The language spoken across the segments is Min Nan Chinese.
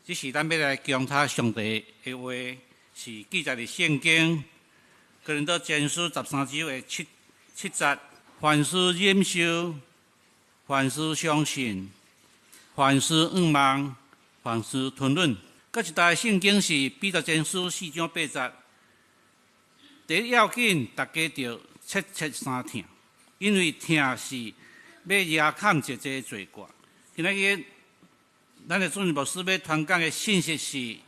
這是咱欲來恭讀上帝的話，是記載佇聖經哥林多前書十三章的七節。凡事忍受，凡事相信，凡事仰望，凡事吞忍。閣一節聖經是彼得前書四章八節。第一要緊，逐家著切切相疼，因為疼是欲遮蓋濟濟罪過。今仔日咱的主任牧師欲傳講的信息是《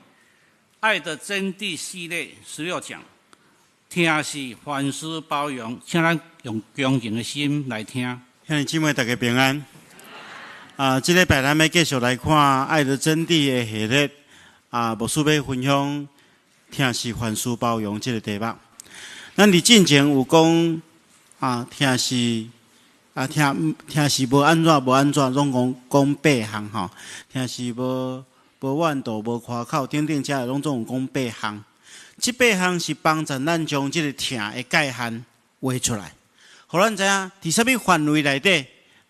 愛的真諦》系列16講，疼是凡事包容，請咱用恭敬的心來聽。兄弟姊妹，大家平安。啊，這禮拜咱欲繼續來看《愛的真諦》的系列。啊，牧師欲分享疼是凡事包容這个題目。咱佇進前有講啊，疼是啊，疼疼是無按怎無按怎，攏講講八項吼。疼是無無怨妒、無誇口等等，遮攏總有講八項。這八項是幫助咱將這个疼的界限畫出來，予咱知影佇啥物範圍內底，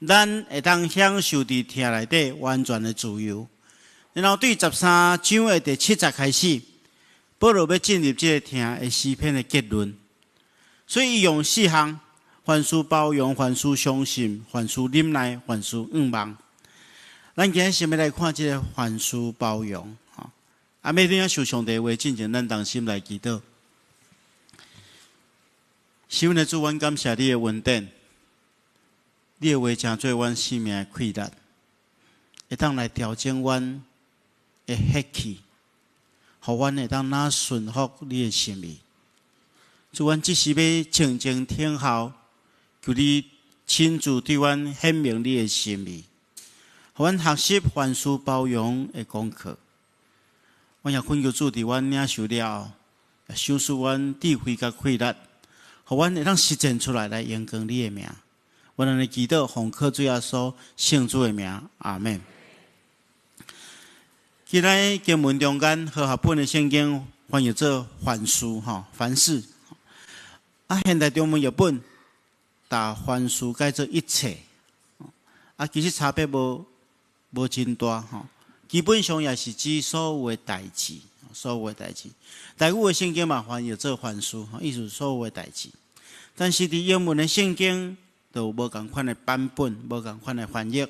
咱會當享受佇疼內底完全的自由。然後對十三章的第七節開始，保羅欲進入這个疼的詩篇的結論，所以伊用四項：凡事包容、凡事相信、凡事忍耐、凡事仰望。咱今日先欲來看這个凡事包容。吼，啊，欲領受上帝話進前，咱同心來祈禱。是阮的主，阮感謝你的恩典，你的話成做阮生命的氣力，會當來調整阮的血氣，予阮會當若順服你的心意。主，阮這時欲靜靜聽候，求你親自對阮顯明你的心意，予阮學習凡事包容的功課。阮也懇求主佇阮領受了後，也賞賜阮智慧佮氣力，予阮會當實踐出來，來榮光你的名。阮按呢祈禱，奉靠主耶穌聖子的名，阿們。今仔經文中間和合本的聖經翻譯做凡事吼，凡事。啊，現代中文譯本，共凡事改做一切。啊，其實差別無真大吼。基本上也是指所有的代誌，所有的代誌。台語的聖經嘛翻譯做凡事，意思所有的代誌。但是佇英文的聖經，就有無仝款的版本，無仝款的翻譯。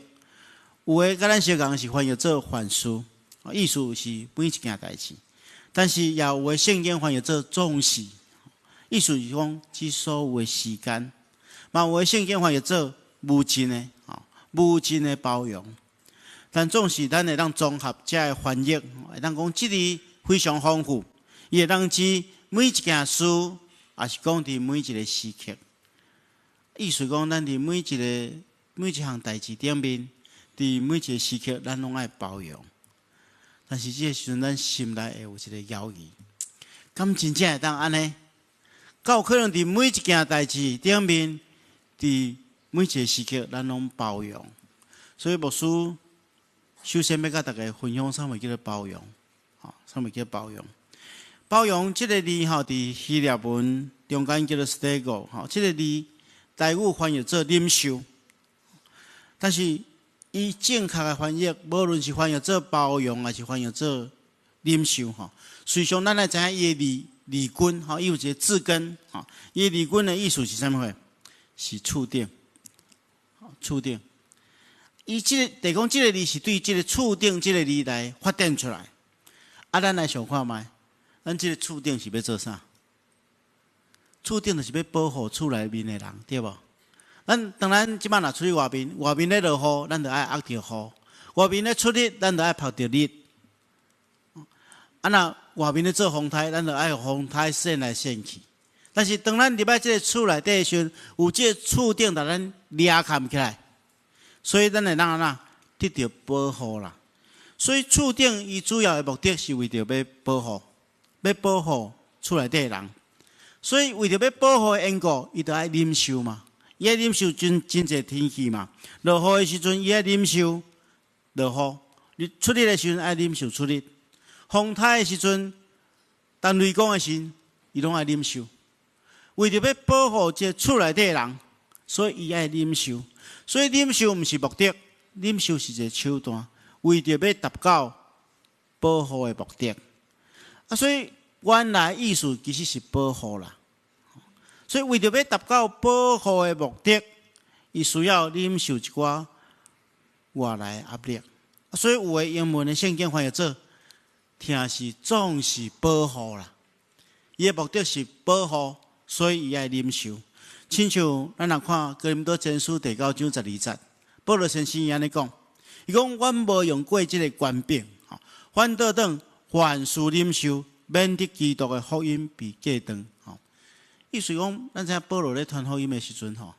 有的佮咱相仝是翻譯做凡事，意思是每一件代誌。但是也有的聖經翻譯做總是，意思是講指所有的時間。嘛有的聖經翻譯做無盡的，吼，無盡的包容。但總是咱會當綜合這个翻譯，會當講這字非常豐富，伊會當指每一件事，也是講佇每一个時刻。意思講，咱佇每一个每一項代誌頂面，佇每一个時刻，咱攏愛包容。但是這个時陣，咱心內會有一个猶疑，敢真正會當按呢？敢有可能佇每一件代誌頂面，佇每一个時刻，咱攏包容？所以牧師首先欲佮大家分享啥物叫做包容，吼，啥物叫包容？包容這个字吼，佇希臘文中間叫做 stego，吼，這个字台語翻譯做忍受，但是伊正確的翻譯，無論是翻譯做包容，還是翻譯做忍受，吼，實際上咱愛知影伊的字字根，吼，伊有一个字根，吼，伊的字根的意思是啥物貨？是厝頂，厝頂。伊這个，就是講這个字是對這个厝頂這个字來發展出來。啊，咱來想看覓，咱這个厝頂是欲做啥？厝頂就是欲保護厝內面的人，對無？咱當咱這擺若出去外面，外面咧落雨，咱就愛壓著雨；外面咧出日，咱就愛曝著日。啊，若外面咧做風颱，咱就愛予風颱扇來扇去。但是當咱入來這个厝內底的時陣，有這个厝頂共咱掠崁起來。所以咱會當按怎得著保護啦。所以厝頂伊主要的目的是為著欲保護，欲保護厝內底的人。所以為著欲保護的緣故，伊就愛忍受嘛。伊愛忍受真真濟天氣嘛。落雨的時陣，伊愛忍受落雨；你出日的時陣愛忍受出日。風颱的時陣，當雷公的時陣，伊攏愛忍受。為著欲保護這厝內底的人，所以伊愛忍受。所以忍受毋是目的，忍受是一个手段，為著欲達到保護的目的。啊，所以原來意思其實是保護啦。所以為著欲達到保護的目的，伊需要忍受一寡外來壓力。所以有的英文的聖經翻譯做，疼是總是保護啦。伊的目的是保護，所以伊愛忍受。親像咱若看哥林多前書第九章12節，保羅先生伊按呢講，伊講阮無用過這个權柄，反倒轉凡事忍受，免得基督的福音被隔斷。意思講，咱知影保羅咧傳福音的時陣，吼，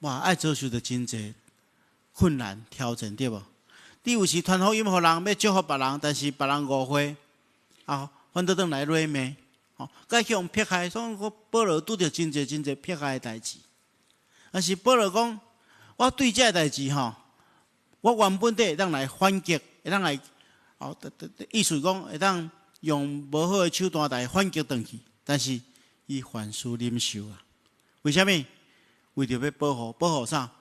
哇，愛遭受著真濟困難挑戰，對無？你有時傳福音予人，欲祝福別人，但是別人誤會，啊，反倒轉來謾罵，吼，閣去予迫害，所以保羅拄著真濟真濟迫害的代誌。但是保羅講，我對這个代誌吼，我原本底會當來反擊，會當來，哦，意思講會當用無好的手段來反擊轉去，但是伊凡事忍受啊。為啥物？為著欲保護，保護啥？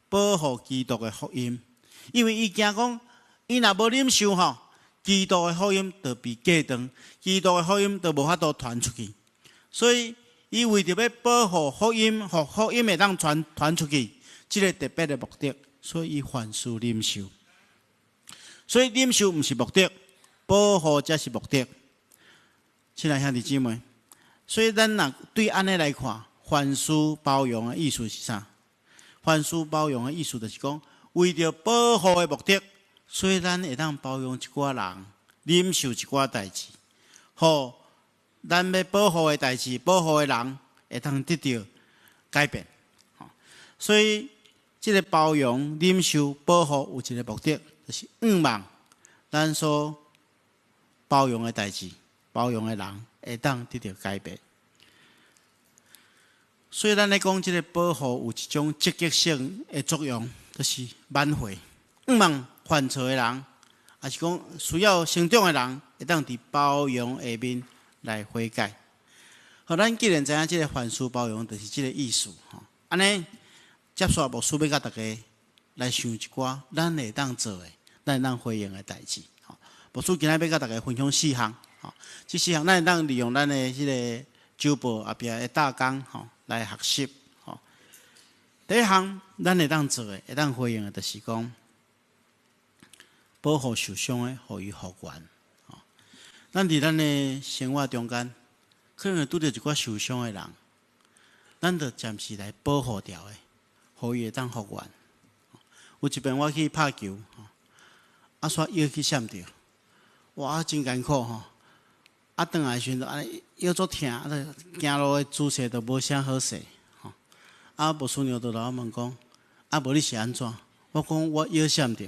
保護基督的福音。因為伊驚講，伊若無忍受吼，基督的福音就被隔斷，基督的福音就無法度傳出去。所以，伊為著欲保護福音，予福音會當傳傳出去，這个特別的目的，所以伊凡事忍受。所以忍受毋是目的，保護才是目的。親愛兄弟姊妹，所以咱若對按呢來看，凡事包容的意思是啥？凡事包容的意思就是講，為著保護的目的，所以咱會當包容一寡人，忍受一寡代誌，予咱欲保護的代誌、保護的人會當得著改變。所以，這个包容、忍受、保護有一个目的，就是向望咱所包容的代誌、包容的人會當得著改變。所以，咱咧講這个保護有一種積極性的作用，就是挽回。向望犯錯的人，抑是講需要成長的人，會當佇包容下面來悔改。好，咱既然知影這个凡事包容，就是這个意思。吼，按呢，接續牧師欲佮大家來想一寡咱會當做的、咱會當回應的代誌。吼，牧師今仔欲佮大家分享四項。吼，這四項咱會當利用咱的彼个週報後壁的大綱，吼，來學習。吼，第一項咱會當做的、會當回應的，就是講保護受傷的，予伊復原。吼，咱佇咱的生活中間，可能會拄著一寡受傷的人，咱著暫時來保護著的，予伊會當復原。有一擺我去拍球，啊，煞腰去閃著，哇，真艱苦吼！啊，轉來時陣按呢腰足疼，啊，行路的姿勢都無啥好勢，吼。啊，牧師娘就來我問講，啊，無你是按怎？我講我腰閃著。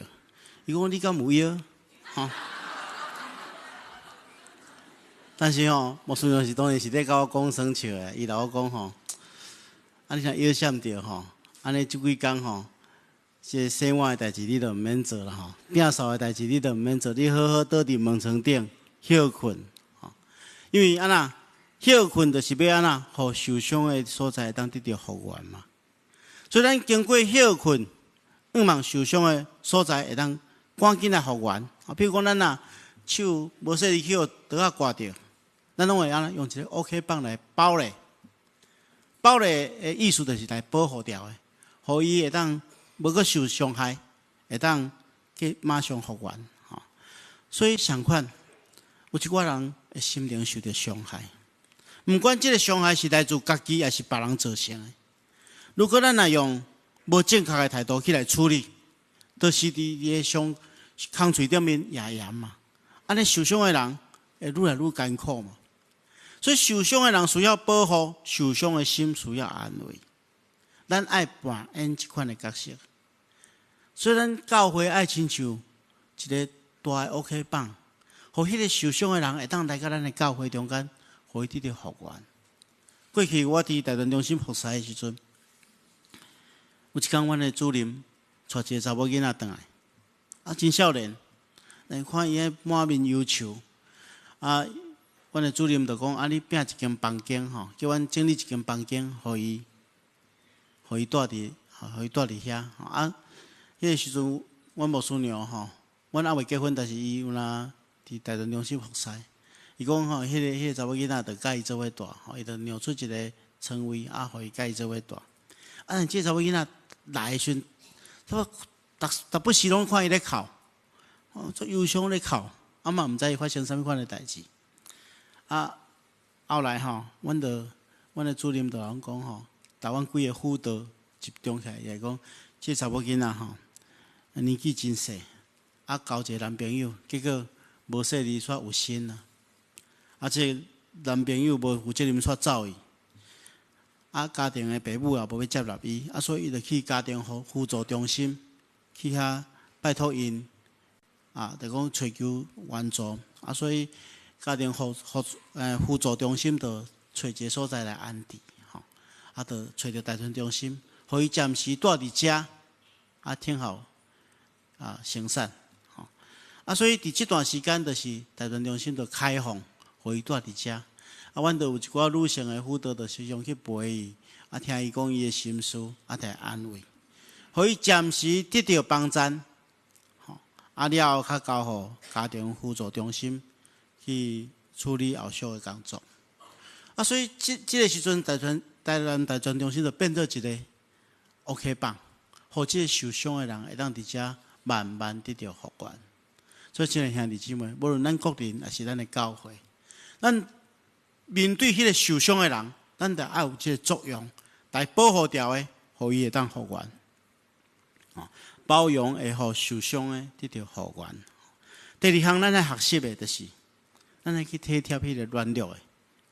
伊講你敢有腰？吼。但是吼，牧師娘是當然是咧佮我講耍笑的，伊來我講吼，啊，你若腰閃著吼，按呢這幾工吼，這个洗碗的代誌你都毋免做啦吼，摒掃的代誌你都毋免做，你好好倒佇門床頂歇睏，吼。因為按怎歇睏就是欲按怎，予受傷的所在會當得著復原嘛。所以咱經過歇睏，向望受傷的所在會當趕緊來復原。啊，比如講咱若手無細膩去予刀仔割著，咱攏會按怎用一个 OK 繃來包咧。包咧的意思就是來保護著的，予伊會當無閣受傷害，會當去馬上復原。吼，所以相款有一寡人的心靈受著傷害，毋管這个傷害是來自家己，抑是別人造成的。如果咱若用無正確的態度去來處理，就是佇伊的傷空喙頂面壓鹽嘛。按呢受傷的人會愈來愈艱苦嘛。所以受傷的人需要保護，受傷的心需要安慰。咱愛扮演這款的角色。所以咱教會愛親像一个大的 OK 繃，予彼个受傷的人會當來到咱的教會中間，予伊得著復原。過去我佇大屯中心服侍的時陣，有一工阮的主任帶一个查某囡仔轉來，啊，真少年，來看伊滿面憂愁，啊，阮的主任就講：啊，你摒一間房間吼，叫阮整理一間房間，予伊，予伊蹛佇，予伊蹛佇遐。啊，彼个時陣，阮牧師娘吼，阮猶未結婚，但是伊有若佇大屯中心服侍。伊講吼，彼個查某囡仔就佮伊做伙蹛，吼，伊就讓出一個床位，啊，予伊佮伊做伙蹛。啊，這個查某囡仔來的時陣，我逐逐不時攏看伊咧哭，哦，足憂傷咧哭，啊嘛毋知伊發生啥物款的代誌。啊，後來吼，阮的主任就阮講吼，逐阮幾个輔導集中起來，伊講，這個查某囡仔吼，年紀真細，啊，交一個男朋友，結果無細膩煞有身啊。啊，這個男朋友無負責任，煞走去。啊，家庭的爸母也無欲接納伊，啊，所以伊就去家庭輔助中心去遐拜託𪜶，啊，就講揣求援助。啊，所以家庭輔助中心就揣一个所在來安置，吼，啊，就揣著大屯中心，予伊暫時蹛佇遮，啊，聽候啊生產，吼，啊，所以佇這段時間就是大屯中心就開放，予伊蹛佇遮。啊，阮就有一寡女性的輔導，就時常去陪伊，啊，聽伊講伊的心事，啊，來安慰，予伊暫時得著幫贊，吼，啊了後，較交予家庭輔助中心去處理後續的工作。啊，所以這個時陣，台南大專中心就變做一個 OK 繃，予這個受傷的人會當佇遮慢慢得著復原。所以，親愛兄弟姊妹，無論咱個人，抑是咱的教會，咱面對彼個受傷的人，咱就愛有這個作用，來保護牢的，予伊會當復原。包容會予受傷的得著復原。第二項，咱愛學習的，就是咱愛去體貼彼個軟弱的，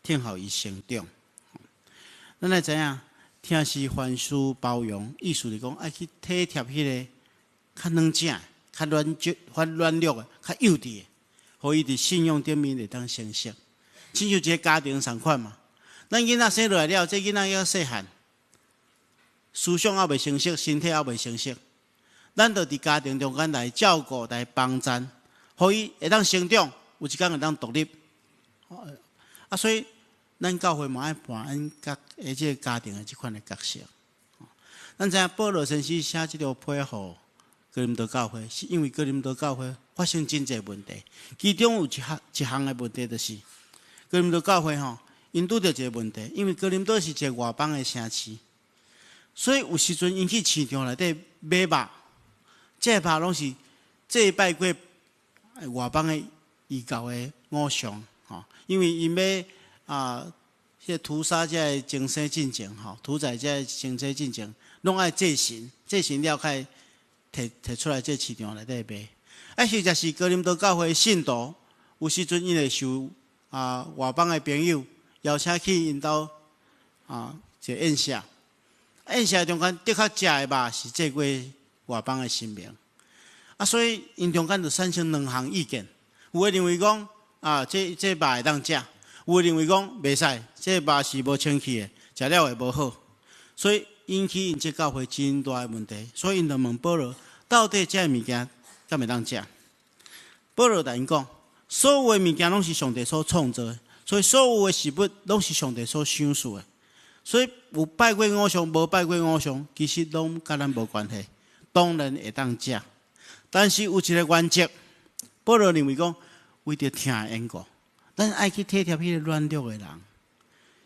聽候伊成長。咱愛知影，疼是凡事包容，意思是講愛去體貼彼個較軟正、較軟弱的、較幼稚的，予伊佇信仰頂面會當成熟。親像一个家庭仝款嘛，咱囡仔生落來了，這囡仔猶細漢，思想猶未成熟，身體猶未成熟，咱就佇家庭中間來照顧、來幫贊，予伊會當成長，有一工會當獨立。啊，所以咱教會嘛愛扮演角的這个家庭的這款的角色。咱知影保羅先生寫這條批予哥林多教會，是因為哥林多教會發生真濟問題，其中有一項的問題就是，哥林多教會吼，𪜶拄著一个問題，因為哥林多是一个外邦的城市，所以有時陣𪜶去市場內底買肉，這个肉攏是祭拜過外邦的異教的偶像，吼，因為𪜶欲啊，彼个屠殺這个精牲進前，吼，屠宰這个牲畜進前，攏愛祭神，祭神了才提出來這市場內底賣。啊，或者是哥林多教會信徒，有時陣𪜶會受啊外邦的朋友邀請去𪜶兜啊一个宴席，宴席中間的確食的肉是祭過外邦的神明，啊，所以𪜶中間就產生兩項意見，有的認為講啊，這肉會當食，有的認為講袂使，這肉是無清氣的，食了會無好，所以引起𪜶這教會真大的問題，所以𪜶就問保羅，到底這个物件敢會當食？保羅共𪜶講，所有的物件攏是上帝所創造的，所以所有的食物攏是上帝所賞賜的。所以有拜過偶像，無拜過偶像，其實攏佮咱無關係，當然會當食。但是有一个原則，保羅認為講，為著疼的緣故，咱愛去體貼彼个軟弱的人，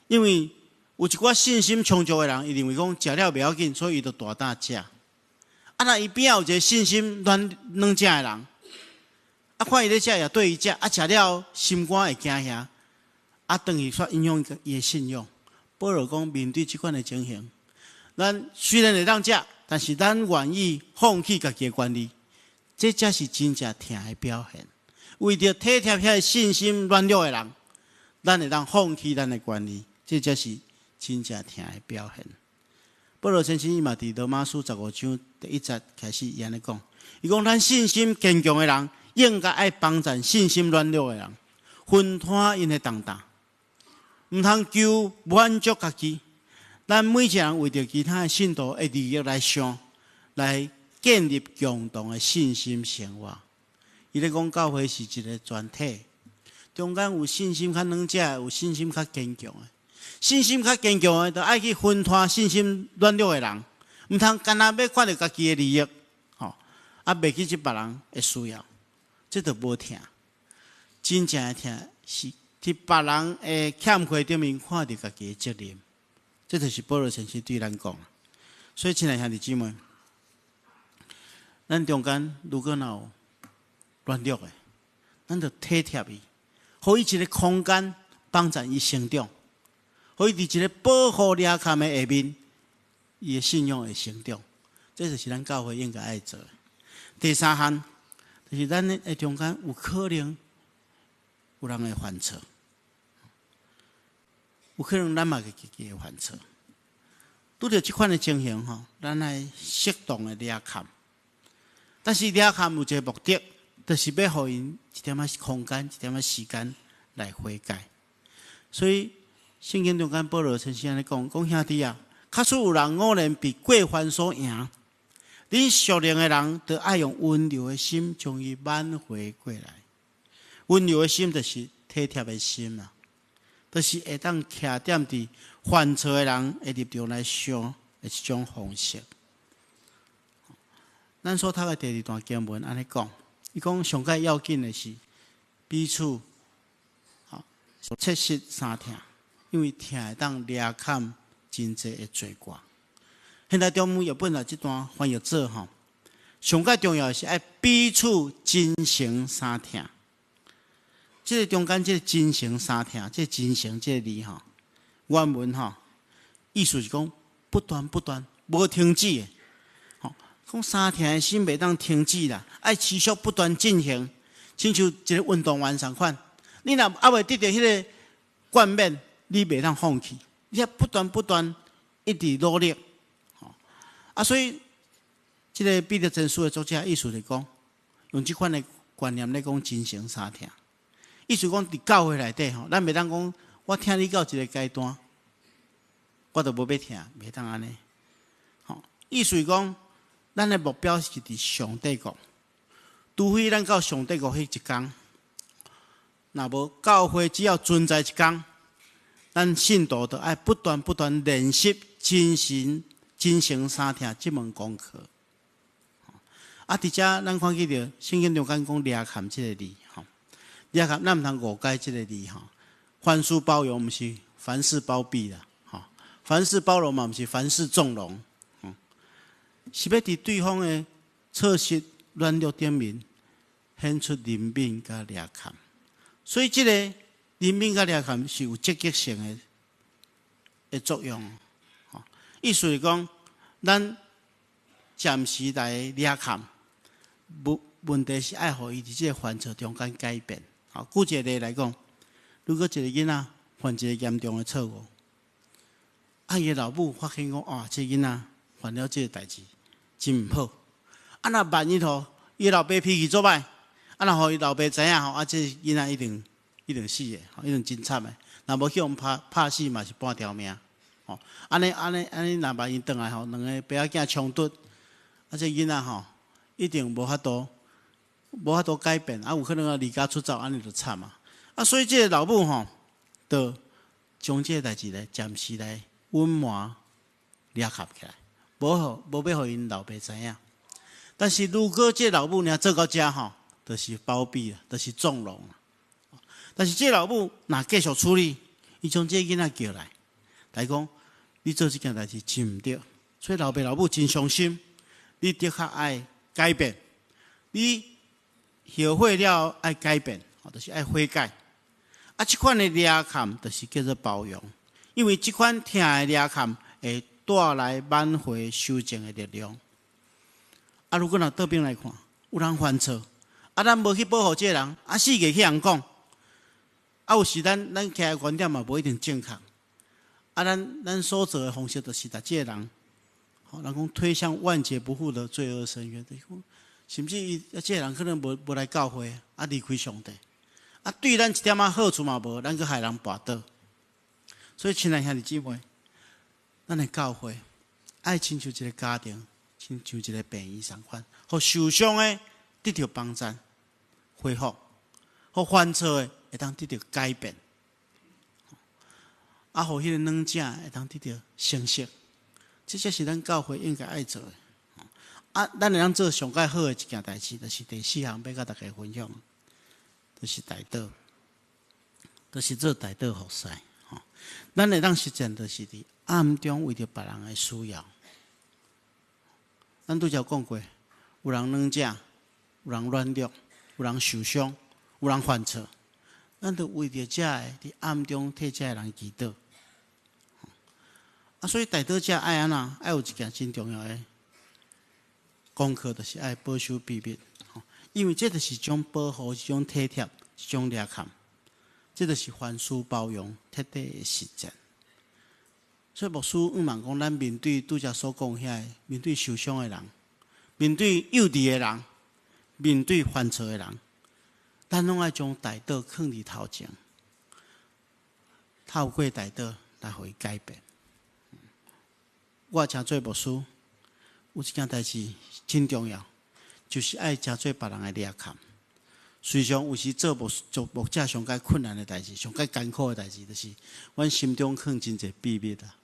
因為有一寡信心充足的人，伊認為講食了袂要緊，所以伊就大膽食。啊，若伊邊仔有一个信心軟正的人，啊，看伊咧食也綴伊食，啊，食了心肝會驚嚇，啊，轉去煞影響伊的信仰。保羅講，面對這款的情形，咱雖然會當食，但是咱願意放棄家己的權利，這才是真正疼的表現。為著體貼遐个信心軟弱的人，咱會當放棄咱的權利，這才是真正疼的表現。保羅先生伊嘛佇羅馬書15章第1節開始伊按呢講，伊講咱信心堅強的人，應該愛幫贊信心軟弱的人，分攤𪜶的重擔，毋通求滿足家己。咱每一个人為著其他的信徒的利益來想，來建立共同的信心生活。伊咧講教會是一个全體，中間有信心較軟者，有信心較堅強的。信心較堅強的，就愛去分攤信心軟弱的人，毋通干焦欲看著家己的利益，吼，啊，袂記這別人的需要，這就無疼。真正的疼是佇別人的欠缺頂面看著家己的責任。這就是保羅先生對咱講。所以，親愛兄弟姊妹，咱中間如果若有軟弱的，咱就體貼伊，予伊一個空間幫助伊成長，予伊佇一個保護掠崁的下面，伊的信仰會成長。這就是咱教會應該愛做的。第三項，就是咱的中間有可能有人會犯錯，有可能咱嘛家己會犯錯。拄著這款的情形吼，咱愛適當的掠崁。但是掠崁有一個目的，就是欲予𪜶一點仔空間、一點仔時間來悔改。所以聖經中間保羅先生按呢講：講兄弟啊，假使有人偶然被過犯所贏，恁屬靈的人，就愛用溫柔的心將伊挽回過來。溫柔的心就是體貼的心啊，就是會當徛踮佇犯錯的人的立場來想的一種方式。咱所讀的第二段經文按呢講，伊講上蓋要緊的是彼此切實相疼，因為疼會當掠崁真濟的罪過。現代中文譯本來這段翻譯做吼，上蓋重要的是愛彼此真誠相疼。這個中間這個真誠相疼，這個真誠這個字吼，原文吼，意思是講不斷不斷無停止的，吼，講相疼的心袂當停止啦，愛持續不斷進行，親像一個運動員仝款，你若猶未得著彼個冠冕，你袂當放棄，你愛不斷不斷一直努力，吼，啊，所以這個彼得前書的作者意思是講，用這款的觀念來講真誠相疼。意思講，佇教會內底吼，咱袂當講我疼你到一個階段，我就無欲疼，袂當按呢。吼，意思是講，咱的目標是佇上帝國，除非咱到上帝國彼一工，若無教會只要存在一工，咱信徒就愛不斷不斷練習真心真誠相疼這門功課。啊，佇遮咱看見著聖經中間講掠崁這個字，吼。掠崁，咱毋通誤解這個字吼。凡事包容，毋是凡事包庇啦，吼。凡事包容嘛，毋是凡事縱容，是欲佇對方的錯失軟弱頂面顯出憐憫佮掠崁。所以這個憐憫佮掠崁是有積極性的作用。吼，意思是講，咱暫時來掠崁，無問題是愛予伊佇這個犯錯中間改變。好，舉一個例來講，如果一個囡仔犯一個嚴重的錯誤，啊，伊的老母發現講，哇，這個囡仔犯了這個代誌，真毋好。啊，若萬一吼，伊老爸脾氣足歹，啊，若予伊老爸知影吼，啊，這囡仔一定一定死的，一定真慘的。若無去予拍拍死嘛是半條命。吼，按呢按呢按呢，若萬一轉來吼，兩个爸仔囝衝突，啊，這囡仔吼，一定無法度。無法度改變，啊，有可能啊離家出走，按呢就慘啊！啊，所以這個老母吼，就將這個代誌來暫時來隱瞞掠崁起來，無予無欲予𪜶老爸知影。但是如果這個老母爾做到遮吼，就是包庇啦，就是縱容啦。但是這個老母若繼續處理，伊將這個囡仔叫來，來講，你做這件代誌真毋對，所以老爸老母真傷心。你的確愛改變，你後悔了愛改變，就是愛悔改。啊，這款的掠崁就是叫做包容，因為這款疼的掠崁會帶來挽回修正的力量。啊，如果若倒轉來看，有人犯錯，啊，咱無去保護這個人，啊，四界去人講，啊，有時咱咱徛的觀點嘛無一定正確，啊，咱咱所做的方式就是共這個人，吼，人講推向萬劫不復的罪惡深淵，就是講，甚至伊啊，這個人可能無無來教會，啊，離開上帝，啊，對咱一點仔好處嘛無，咱閣害人跋倒。所以，親愛兄弟姊妹，咱的教會愛親像一個家庭，親像一個病院仝款，予受傷的得著幫贊、恢復，予犯錯的會當得著改變，啊，予彼個軟者會當得著成熟。這才是咱教會應該愛做的。啊，咱會當做上蓋好的一件代誌，就是第四項欲佮大家分享。就是代禱，就是做代禱服侍。吼，咱會當實踐，就是佇暗中為著別人的需要。咱拄才講過，有人軟弱，有人軟弱，有人受傷，有人犯錯，咱就為著這个佇暗中替這个人祈禱。啊，所以代禱者愛按怎？愛有一件真重要的功課，就是愛保守秘密。因為這就是一種保護，一種體貼，一種掠坎。這就是凡事包容、徹底的實踐。所以牧師向望講，咱面對拄才所講遐个，面對受傷的人，面對幼稚的人，面對犯錯的人，咱攏愛將代禱囥佇頭前，透過代禱來予伊改變。我誠做牧師，有一件代誌真重要，就是愛誠做別人的掠坎。事實上，有時做牧做牧者上蓋困難的代誌，上蓋艱苦的代誌，就是阮心中囥真濟秘密啊。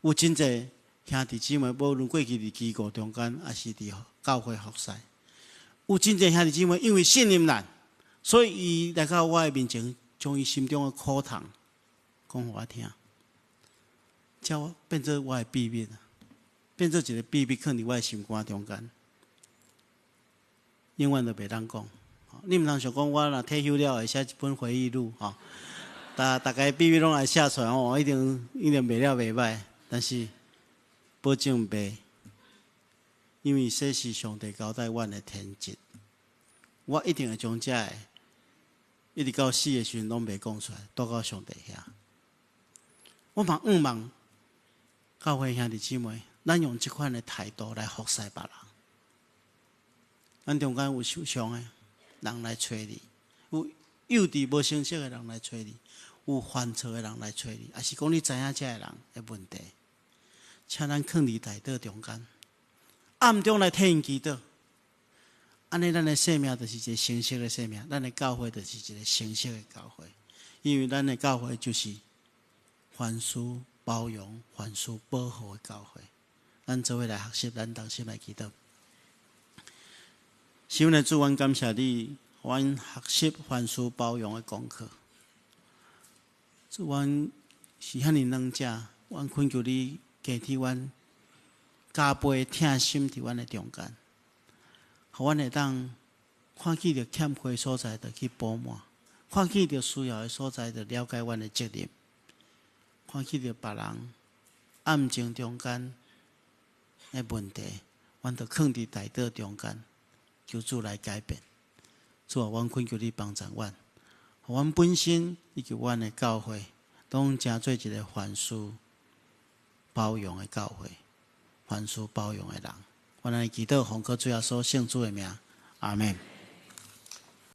有真濟兄弟姊妹，無論過去佇機構中間，抑是佇教會服侍，有真濟兄弟姊妹因為信任咱，所以伊來到我的面前，將伊心中的苦痛講予我聽，才變做我的秘密啊，變做一個秘密，囥佇我的心肝中間，永遠都袂當講。你毋通想講我若退休了會寫一本回憶錄吼，逐逐家秘密攏來寫出來，我一定一定賣了袂䆀。但是保證袂，因為這是上帝交代阮的天職，我一定會將這个一直到死的時陣攏袂講出來，帶到上帝遐。我嘛向望教會兄弟姊妹，咱用這款的態度來服侍別人。咱中間有受傷的人來揣你，有幼稚無成熟的人來揣你，有犯錯的人來揣你，抑是講你知影這个人的問題，請咱囥佇代禱中間，暗中來替𪜶祈禱。按呢，咱的生命就是一個成熟的生命，咱的教會就是一個成熟的教會，因為咱的教會就是凡事包容、凡事保護的教會。咱做伙來學習，咱同心來祈禱。神的主，阮感謝你，予阮學習凡事包容的功課。主，阮是遐爾軟弱，阮懇求你加添阮加倍疼心佇阮的中間，予阮會當看見著欠缺所在，就去補滿；看見著需要的所在，就了解阮的責任；看見著別人暗情中間的問題，阮就囥佇代禱中間，求主來改變。主啊，阮懇求你幫助阮，予阮本身以及阮的教會，攏成做一個凡事包容的教會，凡事包容的人。阮來祈禱，奉靠主耶穌聖子的名，阿門。